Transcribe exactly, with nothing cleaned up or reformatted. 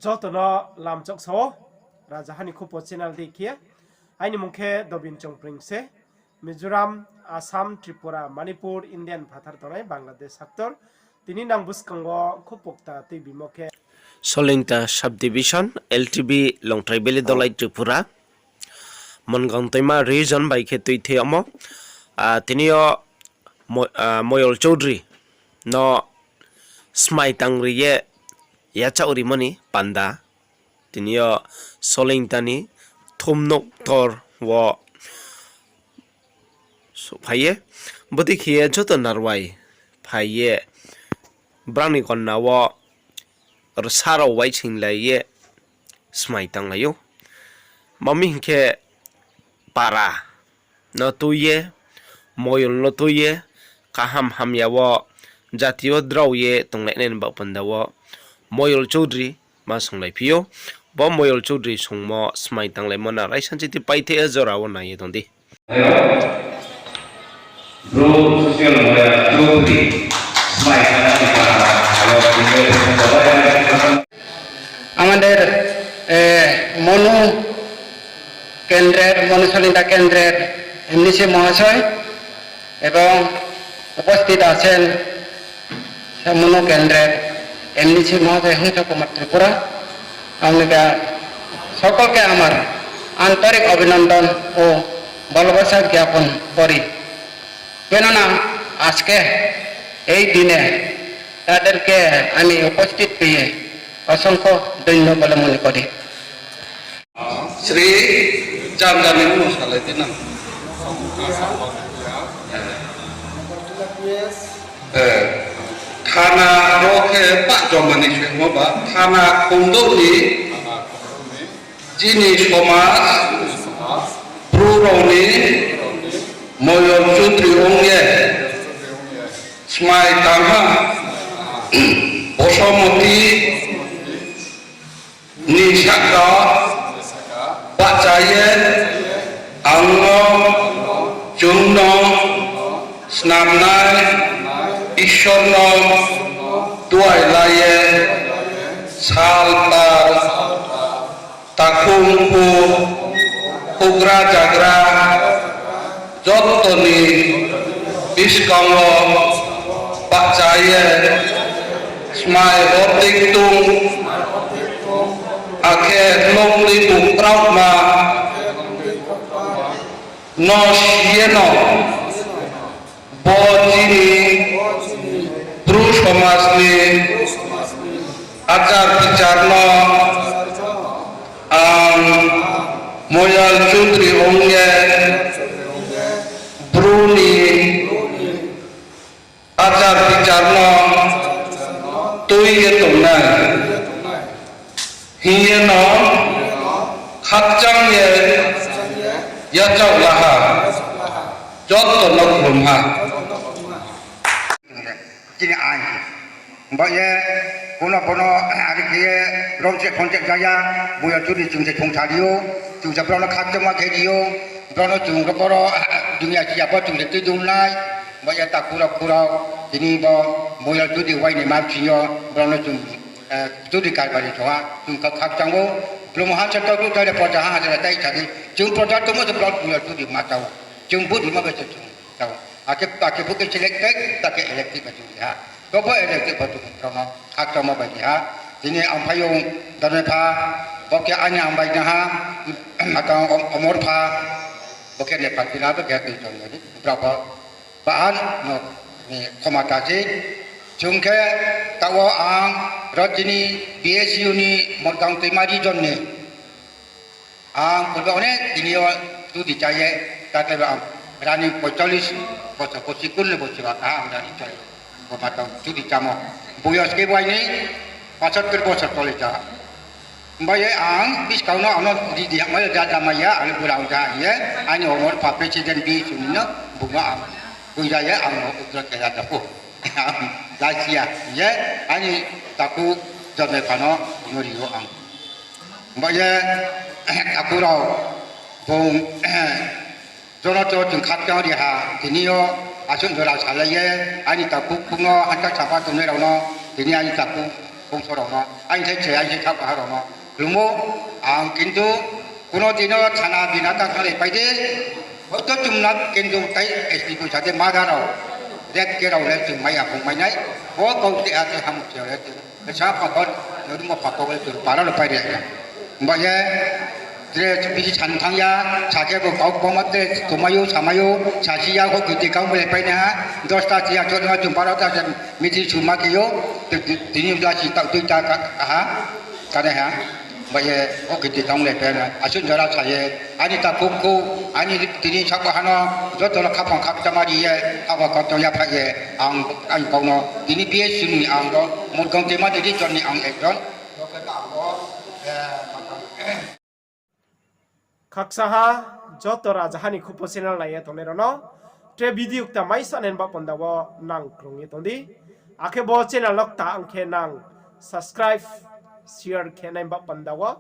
Joto no lamchok sao, Rajaha ni Khupo channel dei khe. Aini mung khe Dobin Chongpring se. Mizoram, Assam, Tripura, Manipur, Indian phathar tongnai Bangladesh haktor. Tini nang buskang wo Khupo kta tuibimo khe Solingta Subdivision, L T B, Longtrai Valley, Dolai, Tripura. Mongkang Toima region bai khe tuithei yagmo. Ah, tini yo Mo-, ah, Moyol Choudhury no smai tang ri ye yachaoh rimo ni panda. Tini yo Solingta ni Thumnouh ktor wo souhphai ye, bodei khe ye joto narwai phai ye, brao ni konna wo rsa rao waisinglai ye smai tanglai ou. Mami hing khe para no tui ye, moyol no tui ye, kaham hamya wo jati wo drao ye tonglai nai ni baoh panda wo Moyol Choudhury ma songlai phi ou. Bo Moyol Choudhury songmo smai tanglaimo no raisanchi ti paitheh jora wo nai ye tong di. Bru social media Choudhury smai tanglaimo no. আমাদের, এ, মনু কেন্দ্রের, মনু সলিতা কেন্দ্রের এমডিসি মহাশয় এবং উপস্থিত আছেন মনু কেন্দ্রের এমডিসি মহোদয় হংস কুমার ত্রিপুরা, আপনাদের সকলকে আমার আন্তরিক অভিনন্দন ও ভালোবাসা জ্ঞাপন করি। কেননা আজকে এই দিনে তাদেরকে আমি উপস্থিত পেয়ে অসংখ্য ধন্য বলে মনে করি। Sri Janjani no salai di na. Thana ro khe pah jomani soimo ba, thana khongdouh ni chini somaj, Bru rao ni Moyol Choudhury ong ye, smai tangha, Bosomoti ni sahka bahcha ye, ang no, chung no snamnai Isor no duai la ye, sal tal, takhum khu, houhgra jagra, joto ni buskang wo bahcha ye, smai hor tui ktung, akhe hloung ni bung kraohma no si ye no, bo chini Bru somaj ni achar bichar no ang Moyol Choudhury ong ye Bru ni achar bichar no tui ye tongnai hing ye no khakchang ye yachaoh la ha, joto no khlum ha. Chini ain. Bo ye, bono, bono, ari khe ye, rom se phone se jaya, Moyol Choudhury chung se thongsa ri ou, chung se brao no khakchangma khe ri ou, brao no chung ro boro, dunia siya pho chung se tui dung nai, bo ye takhu rao khu rao, tini bo Moyol Choudhury wai ni ma bsing yo, brao no chung, Choudhury Karbari thongha, chung kha khakchang ou, Bru ha se tau tau le proja ha se tei sa di, chung proja tongmo se brao Moyol Choudhury ma chao, chung vote rimo bai se chung chao. Akhe, akhe bo khe selected, ta khe elected bai chung ri ha. Tobo elected bai chung brao no khakchangma bai ri ha. Tini ang phai ou, Dormepha, bo khe aini ang bai na ha, matang Omorpha, bo khe Nepal jila, bo khe tui chong ni, brao pho, ba an no, ni khomata se, chung khe, taoh wo ang, ro chini B S U ni, Morgang Toima region ni, ang purbe onek tini yo chudi cha ye, ta khe ang running poicholish bosor, pochi kun le bosi ba kha ang running cha ye. Bo ma tang chudi chamo. Boyos khe bai ni pachhattor bosor tole cha. Bai ye ang buskang no ang no ridi hamai ya, ja jamai ya, ang bura ang ja ye, aini Omorpha president B S U ni no, bung no ang, bung ja ye, ang no ugra khe ja ja pho. Lasia ye, aini takhu Dormepha no, bung no ri ou ang. Bo ye, takhu rao, bung, jono to chung khakchang ri ha, tini yo, asuh jora salai ye, aini takhu khung no, hantha sapa tongnai rao no, tini aini takhu, bongso rao no, aini thai se, aini thai thaoh ha rao no. Lungmo, ang kintu, kuno dino thana bina ta khnalai pai de, hoito chumna kintu tai S P bo sa de mada rao, rape case rao le chung mai ya phung mai nai, bo kau te a te ham se le, sa pha kau, nrimo pha kau le chung para lo pai de. Ba ye, tre bisi san thanng ya, sa khe bo kau boma tre tongmai ou, samai ou, sasi ya, hokiti kau mle pai nai ha, dosta chiya chotma chung baro ta se meeting suma khe ou, tini bla si taoh tui ta ka, kaha, kanai ha. Ba ye, hokiti kau mle pai nai, asuh jora sa ye, aini ta khuh khuh, aini tini sabo ha no, joto no khaphang khakchangma ri ye, abo kau tong ya phai ye, ang, ang kau no, tini B S C ni ang ro, Murgaon Tema ni region ni ang ekjon. Khaksa ha, joto rajaha ni khupo channel nai ye tongnai rao no, tre video kta mai sa nai ba panda wo nang krung ye tong di. Akhe bo channel no kta ang khe nang subscribe, share khe nai ba panda wo